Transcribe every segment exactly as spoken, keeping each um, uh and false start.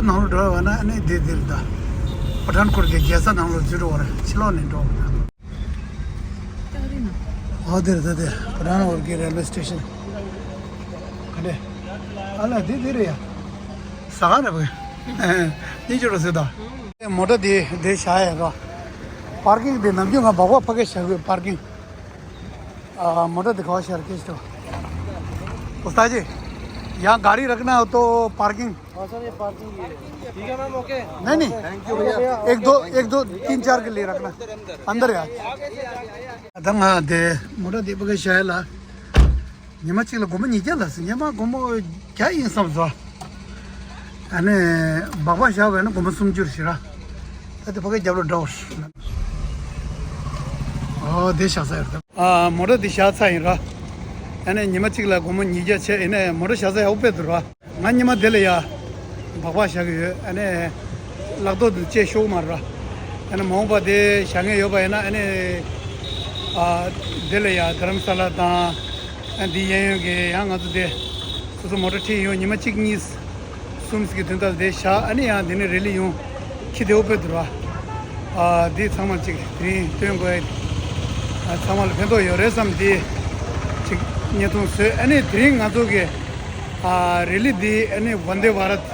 ནང་ལོགས་འགྲོ་བ་ན་ཨ་ནི་དེ་དེར་ད། པ་ཐན་ཀོཊ་གི་རྒྱལ་ས་ནང་ལོགས་འཛུལ་འགྲོ་བར་ཕྱི་ལོགས་ནས་འགྲོ་བ་ན། ཨོ་དེར་ད་དེ་པ་ཐན་ཀོཊ་གི་རེལ་ཝེ་སི་ཊེ་ཤན། ག་ནས། ཨ་ལ་དེ་དེ་རེད་ཡ། ཟ་ག་རེད་བས། གཉིས་ཆོད་རོ་ཟེར་ད། མོ་ཊ་དེ་དེ་བཞག་ཡ་རོ། པར་ཀིང་དེ་ནམ་རྒྱུན་ང་སྦག་སྦག་ཕ་གི་བཞག་གི་པར་ཀིང་། ཨ། མོ་ཊ་དེ་ག་བ་བཞག་གི་ཤི་ཏོ། ཨུ་སྟ་ཇི། ཡང་ག་རི་རག་ན་ཏོ་པར་ཀིང་། हाँ सर, ये पार्किंग ही है। ठीक है मैम, ओके। नहीं, नहीं। थैंक यू भैया। एक दो, एक दो, तीन चार के लिए रखना। अंदर यार। ད་ང་དེ་མོ་ཊ་དེ་ཕ་གི་བཞག་ཡ་ལ། ཉི་མ་གཅིག་ལ་སྒོར་མོ་ཉིས་བརྒྱ་ལ་ཟེར། ཉི་མ་སྒོར་མོ་བརྒྱ་ཡིན་བསམ་སོང་། ཨ་ནི་སྦག་སྦག་བཞག་པ་ཡིན་ན་སྒོར་མོ་སུམ་ཅུ་ཞིག་རག་ད་དེ་ཕ་གི་རྒྱབ་ལ་འགྲོ། ཨོ་དེ་བཞག་ས་ཡོད་རེད། ཨ། མོ་ཊ་དེ་བཞག་ཚར་ཡིན་ར། ཨ་ནི་ཉི་མ་གཅིག་ལ་སྒོར་མོ་ཉིས་བརྒྱ་བྱས་ཡིན་ནའི་མོ་ཊ་བཞག་ས་ཡག་པོ་དཔེ་འདུག་ར། ང་ཉི་མ་དེ་ལ་ཡ། སྦག་སྦག་བཞག་གི་ཡོད། ཨ་ནི། ལག་ཐོག་ཏུ་ཅེས་ཤོག་མ་ར། ཨ་ནི་མ་འོངས་པ་དེ་བཞག་མཁན་ཡོད་པ་ཡིན་ན་ཨ་ནི། ཨ། དེ་ལ་ཡ་དྷ་རམ་ས་ལ་དང་། ཨ། འདི་གཡས་གཡོན་གྱི་ཡང་ང་ཚོ་དེ། སོ་སོ་མོ་ཊ་ཁྲིད་ཡོང་ཉི་མ་གཅིག་གཉིས། གསུམ་ཟིག་གི་དོན་དག་དེ་བཞག་ཨ་ནི་ཡང་དེ་ནས་རི་ལི་ཡོང་། ཁྱི་དེ་འོ་པེ་དུ་ར། ཨ། འདི་ཚང་མ་ཅིག་དེ་རིང་སྟོན་དགོས། ཨ། ཚང་མ་ལ་ཕན་ཐོགས་ཡོད་རེད་བསམ་སྟེ། ཅིག་བརྙན་ཐུང་བཟོས། ཨ་ནི་དེ་རིང་ང་ཚོ་གི། ཨ། རི་ལི་འདི་ཨ་ནི་ཝན་དེ་བྷ་རད།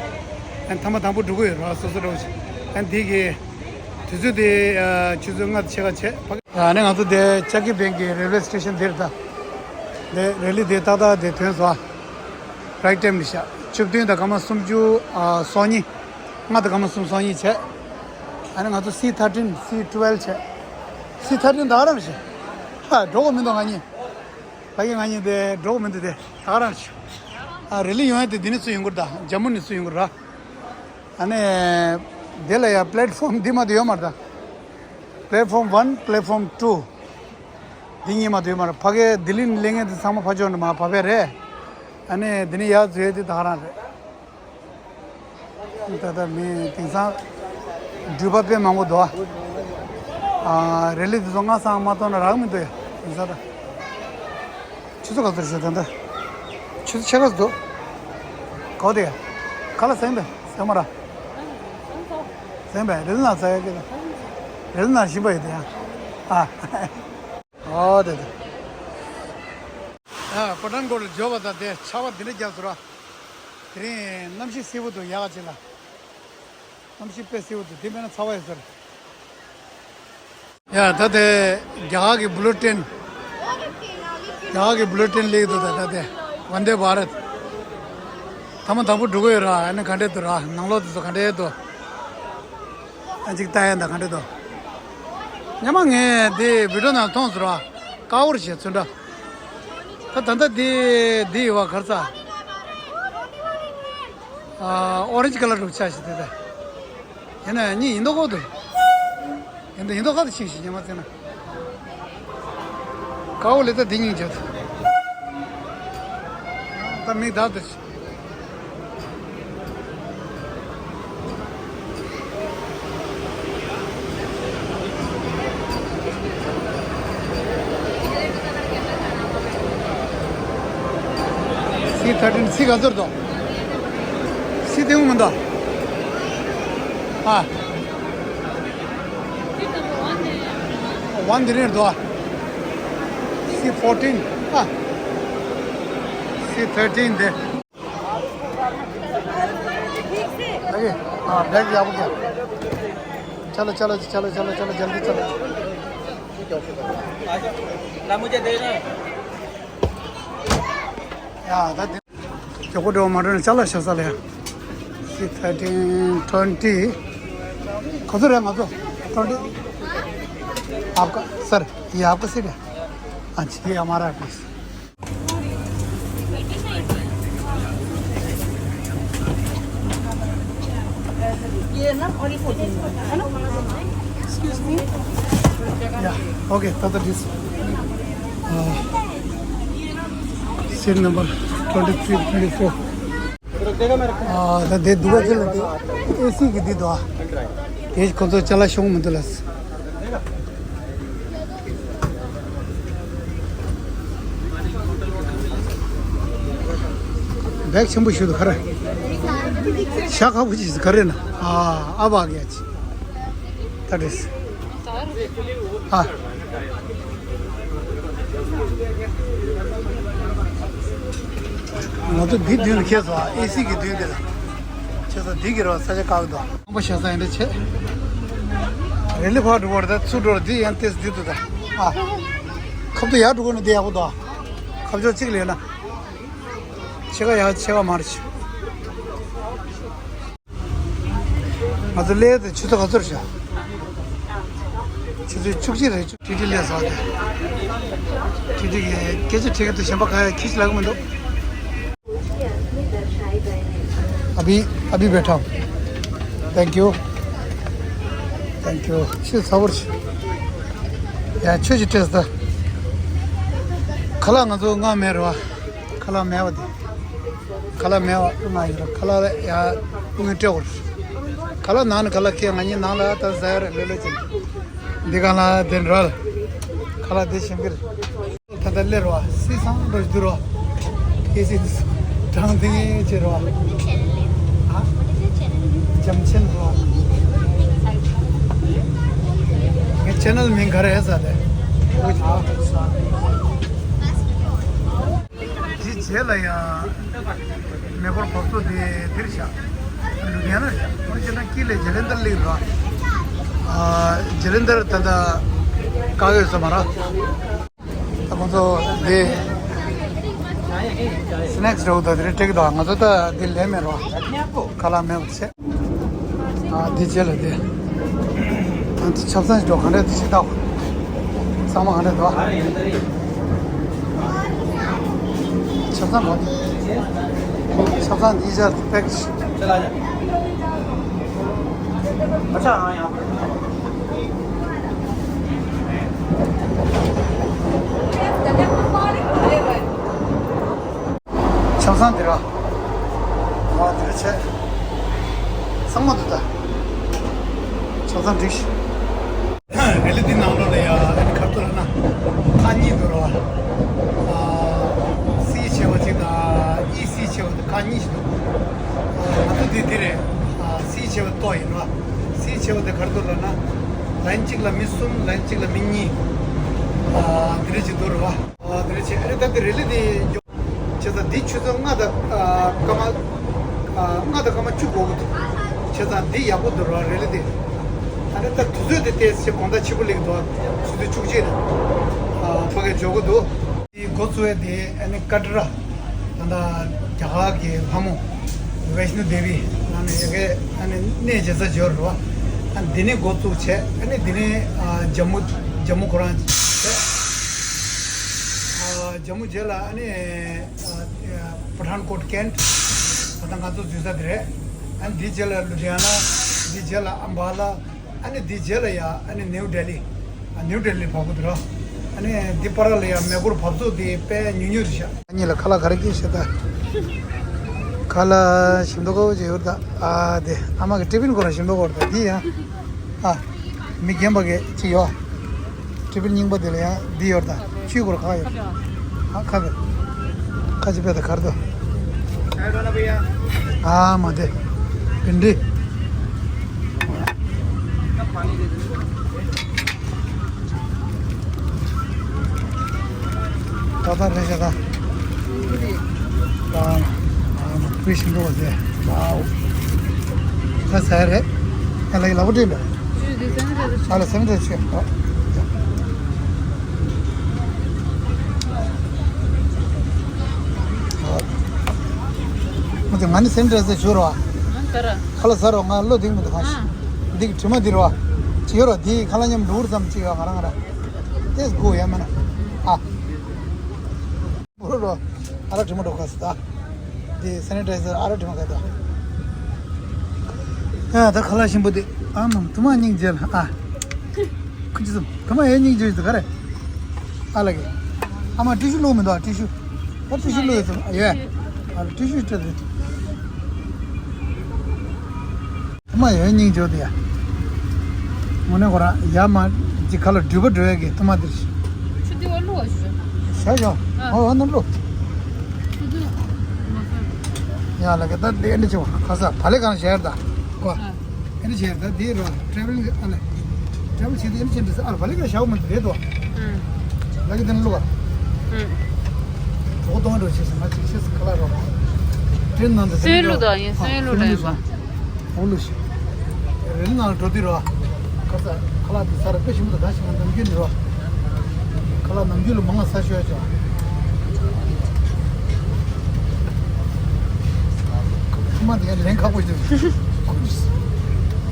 ཨ། ཐེངས་མ་དང་པོ་འགྲོ་གི་ཡོད་ར། སོ་སོ་འགྲོ་ཞིག་ཨ། འདི་གི་དུས་ཚོད་དེ། ཨ། ཆུ་ཚོད་ལྔ་དང་ཕྱེད་ཀ་བྱས། ཨ་ནི་ང་ཚོ་དེ་ཅ་ཀི་བན་གི་རེལ་ཝེ་སི་ཊེ་ཤན་འདིར་ད། དེ་རི་ལི་དེ་ཏག་ཏག་དེ་ཐོན་སོང་། རའིཊ་ཊེམ་ལ་བཞག་བཅུ་བདུན་དང་སྐར་མ་སུམ་ཅུ། ཨ། སོ་གཉིས། ལྔ་དང་སྐར་མ་སུམ་སོ་གཉིས་བྱས། ཨ་ནི་ང་ཚོ་སི་ཐར་ཊིན། སི་ཊུ་ཝེལ་བྱས། སི་ཐར་ཊིན་ད་ག་རང་བྱས། ཧ། འགྲོ་གི་མི་འདུག་ང་གཉིས། ཕ་གི་ང་གཉིས་དེ་འགྲོ་གི་མི་འདུག་དེ་ད་ག་རང་བྱས། ཨ། རི་ལི་ཡོང་ཡ་དེ་འདི་ནས་ཚུར་ཡོང་གི་རེད་ད། ཇམ་མུ་ནས་ཚུར་ཡོང་གི་རེད། ཨ་ནི། དེ་ལ་ཡ་པི་ལེ་ཊི་ཕོམ་འདི་མ་གཏོགས་ཡོད་མ་རེད་ད། པི་ལེ་ཊི་ཕོམ་ཝན། པི་ལེ་ཊི་ཕོམ་ཊུ། འདི་གཉིས་མ་གཏོགས་ཡོད་མ་རེད། ཕ་གི་ལྡི་ལི་ནས་སླེབས་མཁན་དེ་ཚང་མ་ཕར་ཕྱོགས་ནས་མར་བབས་པ་རེད། ཨ་ནི་འདི་ནས་ཡར་འཛུལ་ཡ་དེ་ད་ག་རང་རེད། ད་ལྟ་མི་དེང་སང་འགྲུལ་པ་དཔེ་མང་པོ་འདུག་ཨ། རི་ལི་དེ་ཚོ་སྔ་སང་མ་གཏོང་ན་རག་མི་འདུག་ཡ། དེང་སང་ད། ཆུ་ཚོད་ག་ཚོད་རེད་ད་ལྟ། ཆུ་ཚོད་ཕྱེད་ཀ་ཙམ་འདུག་གོ་དེ་ཡ། ཁ་ལག་ཟ་གིན་པས། ཟ་མ་ར། ཟ་གིན་པས། རི་ལི་ནང་ཟ་ཡ་གི་ད། རི་ལི་ནང་ཞིམ་པ་ཡོད་དེ་ཡ། ཨ། ཨོ་དེ་དེ། ཨ། པ་ཐན་ཀོཊ་ལ་འབྱོར་བ་དང་དེ་ཆར་པ་འདི་འདྲ་བརྒྱབ་སོང་ར། དེ་རིང་གནམ་གཤིས་བསིལ་པོ་འདུག་ཡག་ག་ཅིག་ལ། གནམ་གཤིས་དཔེ་བསིལ་པོ་འདུག་དེ་མིན་ན་ཚ་བ་ཡོད་ས་རེད། ཡ། ད་དེ་རྒྱ་གར་གྱི་བུ་ལེ་ཊིན། རྒྱ་གར་གྱི་བུ་ལེ་ཊིན་སླེབས་འདུག་ད་ད་དེ་ཝན་དེ་བྷ་རད། ཐེངས་མ་དང་པོ་འགྲོ་གི་ཡོད་ར། ཨ་ནི་ག་འདྲས་འདུག་ར། ནང་ལོགས་དེ་ཚོ་ག་འདྲས་འདུག་ཨ། ཅིག་ལྟ་ཡ་ད་ག་འདྲས་འདུག་སྔོན་མ་ངས་དེ་བི་ཌི་ཡོ་ནང་མཐོང་སོང་ར། དཀར་པོ་རེད་བྱས་ཚོན་ཁྲ། ད་ད་ལྟ་དེ་དེ་ཡོད་པ་ག་རེ་ཟ། ཨ། ཨོ་རེན་ཇི་ཀ་ལར་འདྲ་པོ་ཆགས་ཤག་དེ་ད། ཡིན་ན་ཡང་གཉིས་ཡིན་མདོག་ཁ་པོ་འདུག་ཡིན་མདོག་ཡིན་མདོག་ཁ་པོ་ཕྱིན་ཤག་ཉི་མ་བཙལ་ན། དཀར་པོ་ལས་ད་འདི་སྙིང་རྗེ་འདུག་ད་མིག་བརྡབ་ད། སི་ཐར་ཊིན། སི་ག་ཚོད་འདུག་སི་དེ་འུ་མི་འདུག་ཨ། ཝན་དེ་རེད་འདུག་ཨ། སི་ཕོར་ཊིན། ཨ། སི་ཐར་ཊིན་དེ། ཨ། ཨ། བེག་ཡག་པོ་རྒྱབ། चलो चलो चलो चलो चलो जल्दी चलो। ना मुझे देना। ཡ། ད་དེ། མགྱོགས་པོ་འགྲོ་མ་འགྲོ་ནས་ཅ་ལག་བཞག་ས་ལ་ཡ། སི་ཐར་ཊིན། ཊུ་ཝེན་ཊི། ག་ཚོད་རེད་ང་ཚོ། ཊུ་ཝེན་ཊི། आपका सर, ये आपका सीट है। अच्छा, ये हमारा है, प्लीज। ये ना और ये फोर्टीन है ना। Excuse me। या। ओके, तब तक this. Seat number twenty three, twenty four. ཨ། ད་དེ་སྡུག་པ་ཅིག་ལ་དེ་ཨེ་སི་གི་འདི་འདུག་ཨ། དེ་ཁོ་ཚོ་ཅ་ལག་ཤོང་མི་འདུག་ལ། བེག་ཆེན་པོ་ཞིག་འདུག་ག་རེ། ཤ་ཁ་པོ་ཅིག་ག་རེ་ན། ཨ་ཨ་བ་ག་ཅི། ད་རེས། ཨ། ང་ཚོ་འདི་མདུན་ལ་ཁེལ་སོང་། ཨེ་སི་གི་མདུན་དེ་ལ། ཁྱེད་ཚོ་འདི་གི་རོ་ས་ཆ་བཀག་འདུག་ཁང་པ་བཞག་ས་ཡིན་འདྲ་ཆེ། རི་ལི་ཕར་འགྲོ་བར་ད་ཚུར་འགྲོ་བར་འདི་ཡང་ཏེས་འདི་འདུག་ད། ཨ། ཁབ་ཏུ་ཡར་འགྲོ་དགོས་ན་འདི་ཡག་པོ་འདུག་ཁབ་ཕྱོགས་གཅིག་ལ་ཡོད་ན། ཕྱེད་ཀ་ཡར་ཕྱེད་ཀ་མར་བྱེད། ང་ཚོ་སླེབས་ཏེ་ཆུ་ཚོད་ག་ཚོད་རེད་ཤག་ཆུ་ཚོད་བཅུ་གཅིག་རེད། ཊི་ཊི་སླེབས་སོང་སྟེ། ཊི་ཊི་གིས་སྐད་ཆ་དྲིས་ཀྱི་འདུག་གཞན་པ་ག་ཡང་ཁྱི་ཞིག་ལབ་ཀྱི་མི་འདུག་ཨ་བི། ཨ་བི་བྷེ་ཐོ། Thank you. Thank you. ཤི་ཚ་བོར་ཤི། ཡ་ཆོས་ཀྱི་སྤྲད་ད། ཁ་ལག་ང་ཚོ་ང་མེད་རེད་བ། ཁ་ལག་མེད་བ་དེ། ཁ་ལག་མེད་བ་ང་ཡིན་ར། ཁ་ལག་ཡ་དངུལ་སྤྲད་བར། ཁ་ལག་ནང་ནས་ཁ་ལག་ཁྱེར། ང་གཉིས་ནང་ལ་ད་ཟ་ཡ་རེད། ལོས་ལོས་ཀྱི། འདི་ག་ལ་དེ་འགྲོ་ལ། ཁ་ལག་དེ་ཞིམ་གི་རེད། ད་ལྟ་སླེབས་རོགས། སི་སང་འགྲོ་རྒྱུ་རོགས། ཨེ་སི་དྲང་དེ་ངས་བྱེད་རོགས། ཨ། འཇམ་ཆེན་རོགས། ངའི་ཆེ་ནལ་མིང་ག་རེ་ཟེར་ཏེ། འོ་ཅི། དེ་རྗེས་ལ་ཡང་མེ་འཁོར་འབབ་ཚུགས་དེ་དེར་བཞག་ལུ་དྷི་ཡ་ན་བཞག་འོ་ཅི་ན་དཀྱིལ་ལས་ཇ་ལན་དར་སླེབས་རོགས། ཨ། ཇ་ལན་དར་ད་ལྟ་བཀག་ཡོད་ས་མ་རེད། ད་ཁོང་ཚོ་འདི་སི་ནེག་སི་འདྲ་བོ་དང་དེ་འདྲ་སྤྲད་ཀྱི་འདུག་ང་ཚོ་ད་འདི་ལས་མེད་རོགས། ཁ་ལག་མེད་པ་བྱས། ཨ། འདི་རྗེས་ལ་འདི། ཨ། འདི་ཆབ་གསང་ཞིག་འགྲོ། ག་འདྲ་འདི་ཞིག་ལྟ་བ། གཙང་མ་ག་འདྲ་འདུག་ཆབ་གསང་ག་ཆབ་གསང་འདི་རྗེས་ལ་པེག་ཞིག་ཆབ་གསང་འདི་ར། ཨ། འདི་ར་བྱས། གཙང་མ་འདུག་ད། ཆབ་གསང་འགྲིག་ཤི། རི་ལི་འདི་ནང་ལོགས་ལ་ཡ་ཁ་ཐུག་ལ་ན་ཁག་གཉིས་འདུག་ར། ཨ། སི་ཆེ་བ་གཅིག་དང་ཨི་སི་ཆེ་བ་དང་ཁག་གཉིས་ཤིག་འདུག་ཨ། ང་ཚོ་འདི་འདི་རེད། ཨ། སི་ཆེ་བ་ཏོག་ཡིན་ར། སི་ཆེ་བ་དེ་ཁ་ཐུག་ལ་ན་ལན་གཅིག་ལ་མི་གསུམ། ལན་གཅིག་ལ་མི་གཉིས། ཨ། འདི་རེད་ཅིག་འདུག་ར། ཨ། དེ་རེད་བྱས། ཨ་ནི་ད་འདི་རི་ལི་འདི་འཇོག་བྱས་ཙང་འདི་ཆུ་ཚོད་ལྔ་དང་། ཨ། སྐར་མ། ཨ། ལྔ་དང་སྐར་མ་བཅུ་འགོར་གི་འདུག་བྱས་ཙང་འདི་ཡག་པོ་འདུག་ར་རི་ལི་འདི། ཨ་ནི་ད་དུས་ཚོད་དེ་ཏོག་ཙམ་དགོང་དག་ཕྱི་པོ་སླེབས་ཀྱི་འདུག་ཆུ་ཚོད་བཅུ་གཅིག་ལ། ཨ། ཕ་གིར་འཇོག་གི་འདུག་དེ་འགོ་བཙུགས་ཡས་དེ་ཨ་ནི་ཀ་ཏྲ། ད་ལྟ་རྒྱ་གར་གྱི་ལྷ་མོ་ཝེཤ་ནུ་དེ་བི་ལ་ནི་ཡ་གི་ཨ་ནི་གནས་མཇལ་ས་འབྱོར་རེད་བ། ཨ། འདི་ནས་འགོ་བཙུགས་བྱས། ཨ་ནི་འདི་ནས། ཨ། ཇམ་མུ། ཇམ་མུ་ཁོ་རང་བྱས། ཨ། ཇམ་མུ་རྗེས་ལ་ཨ་ནི། ཨ། པ་ཐཱན་ཀོཊ་ཀེན་ཊ། ད་ལྟ་ང་ཚོ་འཛུལ་ས་དེ་རེད། ཨ་ནི་འདི་རྗེས་ལ་ལུ་དྷི་ཡ་ན། འདི་རྗེས་ལ་ཨམ་བྷ་ལ། ཨ་ནི་འདི་རྗེས་ལ་ཡ་ཨ་ནི་ནིའུ་ཌེ་ལི། ཨ། ནིའུ་ཌེ་ལི་བབས་ཀྱི་འདུག་ར། ཨ་ནི་འདི་བར་ལ་ཡ་མེ་འཁོར་འབབ་ཚུགས་དེ་དཔེ་ཉུང་ཉུང་རེད་ཤག་ཨ་ནི་ལ་ཁ་ལག་ག་རེ་སྐྱེས་ཤག་ད། ཁ་ལག་ཞིམ་མདོག་ཁ་པོ་ཅིག་ཡོད་རེད་ད། ཨ། དེ་ཨ་མ་གི་ཊི་ཕིན་ཁོ་རང་ཞིམ་མདོག་ཁ་པོ་རེད་ད། འདི་ཡ། ཨ། མི་རྒན་པ་གི་ཅིག་ཡོད། ཊི་ཕིན་རྙིང་པ་དེ་ལ་ཡང་འདི་ཡོད་རེད་ད། ཆུའི་སྐོར་ག་ཡོད། ཨ། ཁ་དེ། ཁ་ཅིག་པད་ད་གར་དོ། ཨ་མ་དེ། བིན་འབྲི། ད་ད་རེ་ཞིག་ད། ད། ཨ་མ་བི་ཤིང་ཏོག་དེ། ཝའོ། ད་ཟ་ཡ་རེད། ད་ལ་ཡི་ལ་བུ་འདྲེན་པ། ཨ་ལ་སེམས་ཏོག་ཆེ། མ་ཚད་ང་ནི་སེམས་ཏོག་ཟེར་བྱུར་བ། ཁ་ལག་ཟ་རོགས། ང་བློ་གཏིང་མི་འདུག་གང་ཞིག་འདི་གི་དྲི་མ་འདི་རེད་བ། ཅི་ཡོད་རོགས། འདི་ཁ་ལག་མཉམ་འགྲོ་གི་རེད་བསམ། ཅི་ཡོད་ང་རང་ང་རང་། ཏེས་དགོས་ཡ་མེད་ན། ཨ། འབུར་རོ། ཨ་ར་དྲི་མ་འགྲོ་ག་སི་ད། འདི་སེ་ནི་ཊའི་ཛར་ཨ་ར་དྲི་མ་ག་ད། ཨ། ད་ཁ་ལག་ཞིམ་པོ་འདི། ཨ་མ་དུ་མ་སྙིང་རྗེ་ལ། ཨ། ཁུ་ཅི་སུམ་དུ་མ་ཡའི་སྙིང་རྗེ་ཡོད་ག་རེ། ཨ་ལ་གི། ཨ་མ་ཊི་ཤུ་བླུགས་མི་འདུག་ཊི་ཤུ། ཨ། ཊི་ཤུ་བླུགས་ཡོད་སམ། ཨ་ཡོད། ཨ་ལ་ཊི་ཤུ་སྤྲད་དེ། ཐ་མ་ཡོད་སྙིང་རྗེ་དེ་ཡ། དངོས་གནས་ཁོ་རང་ཡ་མ་ཅིག་ཁ་ལ་འགྲུལ་པ་འགྲོ་ཡ་གི་ཐ་མ་དེ་རེད། ཆུ་དེ་བ་བླུགས་བ་ཞུ། ཤ་ཤ། ཨ། ཨོ་ཨ་ནམ་བླུགས། ཆུ་དེ་མ་ཟ། ཡ་ལ་ག་ད་དེ་ཨེ་འདྲ་བྱེད་བ་ཁ་ས་བ་ལེ་གང་ཞེར་ད་ཀོ། ཨེ་འདྲ་བྱེད་ད་དེ་རོ་ཊེ་བལ་ཨ་ལེ། ཊེ་བལ་བྱེད་དེ་ཨེ་འདྲ་བྱེད་འདྲ་ས་ཨ་ལ་བ་ལེ་གང་ཞའོ་མ་རེད་དོ། ལ་གི་དེ་ནི་ལོ། གྲོགས་གཏོང་འགྲོ་བྱེད་ཟེར་ང་ཅིག་ཤེས་སུ་ཁ་ལ་རོ། དེ་ནང་དུ་སོན་ལུགས་དང་ཡིན་སོན་ལུགས་ལ་ཡིན་པ། འོ་ལུ་ཞིག་རི་ནང་འགྲོ་དུས་རོ། ཁ་ས་ཁ་ལག་དེ་ས་ར་དཔེ་ཞིམ་པོ་ད་ཞིག་ནམ་རྒྱུན་རོ། ཁ་ལག་ནམ་རྒྱུན་ལ་མང་ང་ས་ཤོད་ཅོ། ཐུ་མ་དེ་ལེན་ཁག་པོ་ཞིག་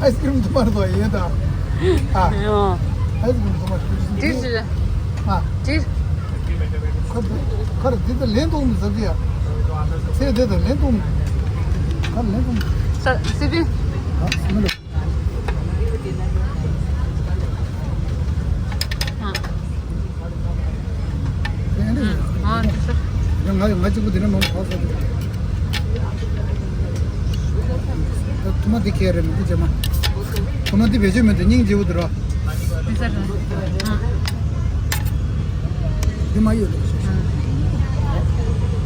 ཨའི་སི་ཀི་རིམ་ཐུ་མ་རེད་དོ་ཡེ་ད། ཨ། ཨ་ཡོ། ཨའི་སི་ཀི་རིམ་ཐུ་མ་རེད། ཏིར་ཞིག་ཨ། ཏིར། ཁ་ཁ་ར་དེ་ད་ལེན་གཏོང་མི་ཟབ་ཀྱི་ཡ། ཚེ་དེ་ད་ལེན་གཏོང་མི། ཁ་ལེན་གཏོང་མི། ས་སི་པི། ཨ་སི་མི་ལ། ཨ། ཨ་ཨ་ང་ང་གཅིག་པུ་དེ་ནས་མང་པོ་ཟ་གི། ཐུ་མ་དེ་ཁྱེར་རེད་མི་དེ་ཇེ་མ། ཐུ་མ་དེ་བེད་སྤྱོད་མི་འདུག་སྙིང་རྗེ་བོ་དེ་རོ། དེ་ས་ར། དེ་མ་ཡོད་དེ།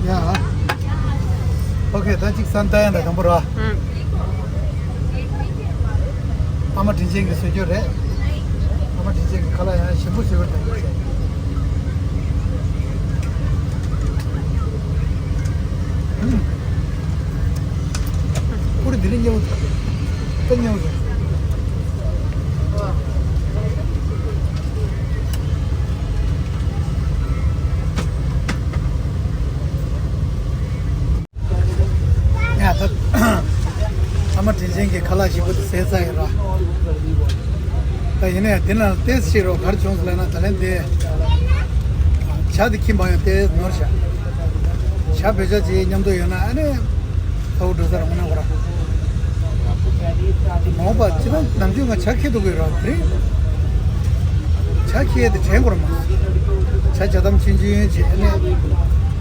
ཡ། ཨོ་ཁེ་ད་ཅིག་སན་ཏ་ཡང་ད་དང་པོ་རོ། ཨ་མ་དྲིན་ཅན་གྱི་བཟོ་རྒྱུ་རེད། ཨ་མ་དྲིན་ཅན་གྱི་ཁ་ལག་ཡང་ཞིམ་པོ་བཟོས་པར་དང་པོ་བྱས། ཨུ་རུ་དེ་རིང་སྙན་པོ་ད་སྙན་པོ་བཟོས། ཡ་ད། ཨ་མ་དྲིན་ཅན་གྱི་ཁ་ལག་ཞིམ་པོ་དེ་ཟས་ཚར་ཡིན་ར། ད་ཡིན་ནའི་དེ་ན་ཏེས་ཤེས་རོགས་གར་བྱུང་ཟེར་ལ་ན་ད་ལན་དེ། ཇ་དེ་ཁྱིམ་པ་ཡང་ཏེས་ནོར་ཤག་ཇ་བེད་སྤྱོད་བྱེད་མཉམ་དུ་ཡོད་ན་ཨ་ནི། ཚ་བོ་འགྲོ་ས་རང་མ་ན་གོ་ར། མ་འོངས་པ་ཅི་ལ་ནམ་རྒྱུན་ང་ཇ་ཁྱེར་འདུག་གི་ར་དེ་རིང་། ཇ་ཁྱེར་དེ་དྲན་གོ་ར་མ། ཇ་ཇ་དམ་ཆུང་ཆུང་བྱས་ཨ་ནི།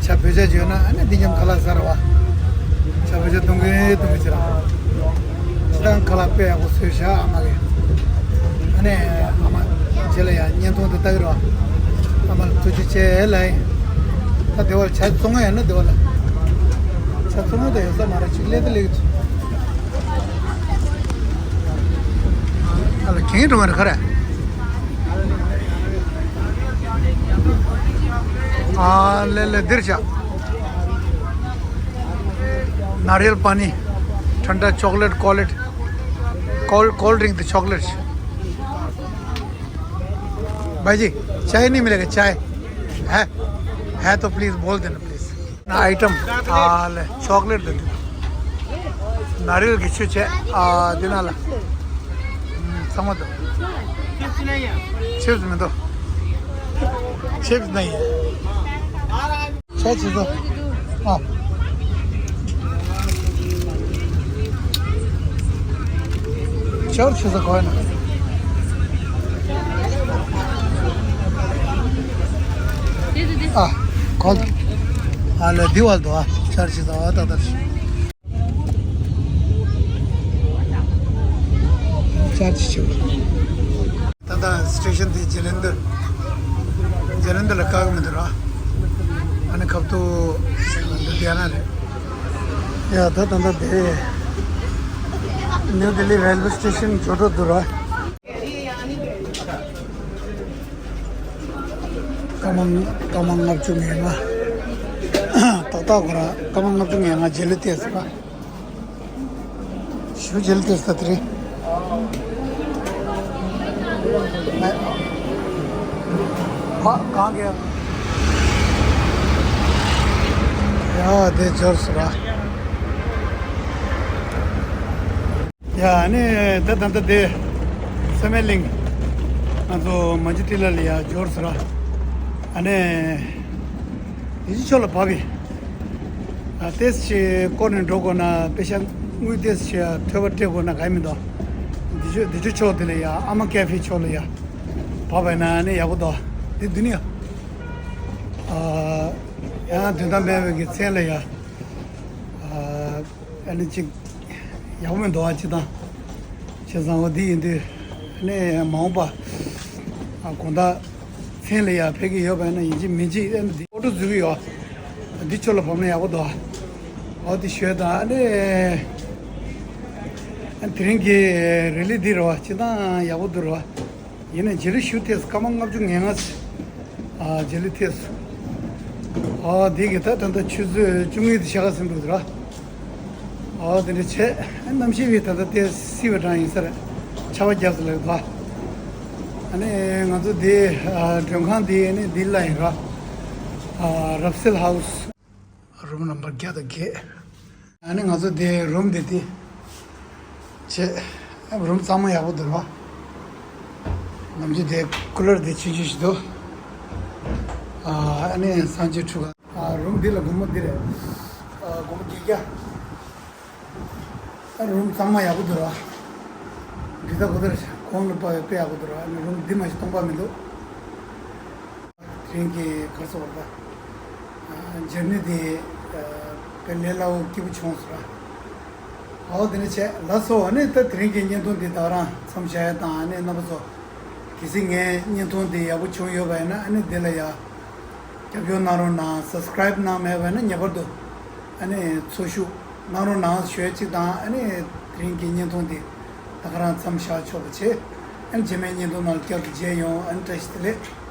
ཇ་བོད་ཇ་བརྗོད་ན་ཨ་ནི་འདི་མཉམ་ཁ་ལག་ཟ་ར་བ། ཇ་བོད་ཇ་བཏུང་གི་བཏུང་གི་ཅི་ར། ཅི་དང་ཁ་ལག་དཔེ་ཡག་པོ་བཟོས་ཤག་ཨ་མ་གི། ཨ་ནི་ཨ་མ་རྗེས་ལ་ཡང་བརྙན་ཐུང་དེ་ལྟ་གི་ར། ཨ་མ་ལ་ཐུགས་རྗེ་ཆེ་ལབ་ཡིན། ད་དེ་བར་ཇ་བཙོང་ཡ་ཡོད་ན་དེ་བར་ལ། ཇ་བཙོང་ཡ་ད་ཡོད་ས་མ་རེད་ཅིག་ལས་ད་ལས་གི་ཚུལ། ཨ་ལ་གྱེན་འགྲོ་བ་རེད་ག་རེ། ཨ་ལེ་ལེ་འདིར་བཞག་ནཱ་རིལ་པ་ནི། ཐན་ཌ་ཅོག་ལེཊ་ཀོལ་ལེཊ། ཀོལ་ཀོལ་ཌི་རིང་དང་ཅོག་ལེཊ། भाई जी, चाय नहीं मिलेगा? चाय है? है तो प्लीज बोल देना प्लीज। आइटम, आ ले, चॉकलेट दे दो। नारियल की छुच है, आ, देना ला। हम्म, समझ दो। चिप्स में दो। चिप्स नहीं है। चाय चीज़ दो। हाँ। चार चीज़ दो, कोई ना। ཨ། གོ། ཨ་ལེ་འདི་བ་དོ་ཨ། ཆར་ཆི་ཟ་བ་ཏག་ཏག་ཆི། ཆར་ཆི་ཆི། ད་ལྟ་སི་ཊེ་ཤན་དེ་ཇེ་ལན་དར། ཇེ་ལན་དར་ལ་བཀག་མི་འདུག་ར། ཨ་ནི་ཁབ་ཏུ་འདི་དེ་ན་རེད། ཡ་ད་ད་ད་དེ་ནིའུ་ལྡི་ལི་རེལ་ཝེ་སི་ཊེ་ཤན་འགྲོ་འགྲོ་འདུག་ར། སྐར་མ་སྐར་མ་ལྔ་བཅུ་ང་ལྔ། ཏག་ཏག་གོ་ར་སྐར་མ་ལྔ་བཅུ་ང་ལྔ་རྗེས་ལུས་ཏེ་ཟེར་བ། ཞུ་རྗེས་ལུས་ཏེ་ཟེར་དེ་རེད། ཨ་གང་གི། ཡ་དེ་འབྱོར་སོང་ར། ཡ་ཨ་ནི་ད་ད་ད་དེ་སེམས་མེད་གླིང་ང་ཚོ་མ་ཇི་ཏི་ལ་ལ་ཡ་འབྱོར་ཟེར་ར། ཨ་ནི་དེ་ཅི་ཕྱོགས་ལ་བབས་ཡིན། ཨ་ཏེས་ཅི་སྐོར་ནས་འགྲོ་དགོས་ན་པེ་ཤ་དངུལ་ཏེས་ཅི་ཐོད་པ་སྤྲད་དགོས་ན་ག་ཡིན་མི་འདུག་དེ་ཅོ་དེ་ཅོ་ཕྱོགས་དེ་ལ་ཡ་ཨ་མ་ཀེ་ཧྥེ་ཕྱོགས་ལ་ཡ་བབས་པ་ཡིན་ན་ཨ་ནི་ཡག་པོ་འདུག་དེ་འདི་ནི་ཡ་ཨ་ཡང་དོན་དག་མེད་པའི་གི་མཚན་ལ་ཡ་ཨ། ཨ་ནི་ཅིག་ཡག་པོ་མི་འདུག་ཨ་ཅི་དང་། བྱས་ཙང་འོ་འདི་ཡིན་དུས་ཨ་ནི་མ་འོངས་པ་ཨ་དགོང་དག་མཚན་ལ་ཡ་ཕེབས་ཀྱི་ཡོད་པ་ཡིན་ན་ཡིན་གཅིག་མིན་གཅིག་ཨ་ནི་འདི་ཨོ་ཊོ་འཛུལ་གྱི་ཡོད། འདི་ཕྱོགས་ལ་བབས་ན་ཡག་པོ་འདུག་ཨ། ཨོ་དེ་ཞོལ་དང་ཨ་ནི། ཨ་དེ་རིང་གི་རི་ལི་འདི་རེད་བ། སྤྱིར་བཏང་ཡག་པོ་འདུག་རེད་བ། ཡིན་ནའི་རྗེས་ལུས་ཞུ་ཐེངས་སྐར་མ་ལྔ་བཅུ་ང་ལྔ་ཙམ། ཨ་རྗེས་ལུས་ཐེངས། ཨོ་འདི་གི་ད་ད་ལྟ་ཆུ་ཚོད་བཅུ་གཉིས་དེ་ཤར་ཁ་ཟིན་འདུག་ར། ཨོ་དེ་འདྲ་བྱས། གནམ་གཤིས་བི་ད་ལྟ་ཏོག་ཙམ་བསིལ་བའི་གྲས་ཡིན་ས་རེད། ཆར་པ་བརྒྱབ་ས་ལ་འདུག་ཨ་ནི་ང་ཚོ་འདི་ཨ་མགྲོན་ཁང་འདི་ནི་འདི་ལ་ཡིན་ར། ཨ་རབ་སེལ་ཧའུ་སི། རུམ་ནམ་བར་བརྒྱ་དང་བརྒྱད། ཨ་ནི་ང་ཚོ་དེ་རུམ་དེ་དེ་བྱས། རུམ་གཙང་མ་ཡག་པོ་འདུག་ར། ནམ་རྒྱུན་དེ་ཀུ་ལར་དེ་ཆུང་ཆུང་ཞིག་འདུག་ཨ་ནི་སང་ཆུ་ཁྲུ་ག་ཨ་རུམ་འདི་ལ་སྒོར་མོ་འདི་རེད། ཨ་སྒོར་མོ་བརྒྱད་བརྒྱ། ཨ་རུམ་གཙང་མ་ཡག་པོ་འདུག་ར། འདི་ད་གོ་ད་ར་གོང་ལ་དཔག་པའི་དཔེ་ཡག་པོ་འདུག་ར། ཨ་ནི་རུམ་འདི་མ་ཞིག་སྟོང་པ་མི་འདུག་དེ་རིང་གི་གར་སོང་བ་ལ། ཇར་ནི་དེ་དཔེ་ལས་སླ་བོ་སྐྱིད་པོ་བྱུང་སོང་ར། ཨོ་དེ་ནས་བྱས་ལགས་སོ། ཨ་ནི་ད་དེ་རིང་གི་བརྙན་ཐུང་འདི་ད་རང་མཚམས་བཞག་ཡ་དང་། ཨ་ནི་རྣམ་པ་ཚོ་གལ་སྲིད་ངའི་བརྙན་ཐུང་འདི་ཡག་པོ་བྱུང་ཡོད་པ་ཡིན་ན། ཨ་ནི་འདི་ལ་ཡ་རྒྱབ་སྐྱོར་གནང་རོགས་གནང་། སབ་སི་ཀ་རའིབ་གནང་མེད་པ་ཡིན་ན་ངེས་པར་དུ་ཨ་ནི་ཚོ་ཞུགས་གནང་རོགས་གནང་ཞུ་ཡ་གཅིག་དང་། ཨ་ནི་དེ་རིང་གི་བརྙན་ཐུང་འདི་ད་ག་རང་མཚམས་བཞག་ཆོག་པ་བྱེད། ཨ་ནི་རྗེས་མའི་བརྙན་ཐུང་ནང་ལ་བསྐྱར་དུ་མཇལ་ཡོང་། ཨ་ནི་བཀྲ་ཤིས་བདེ་ལེགས།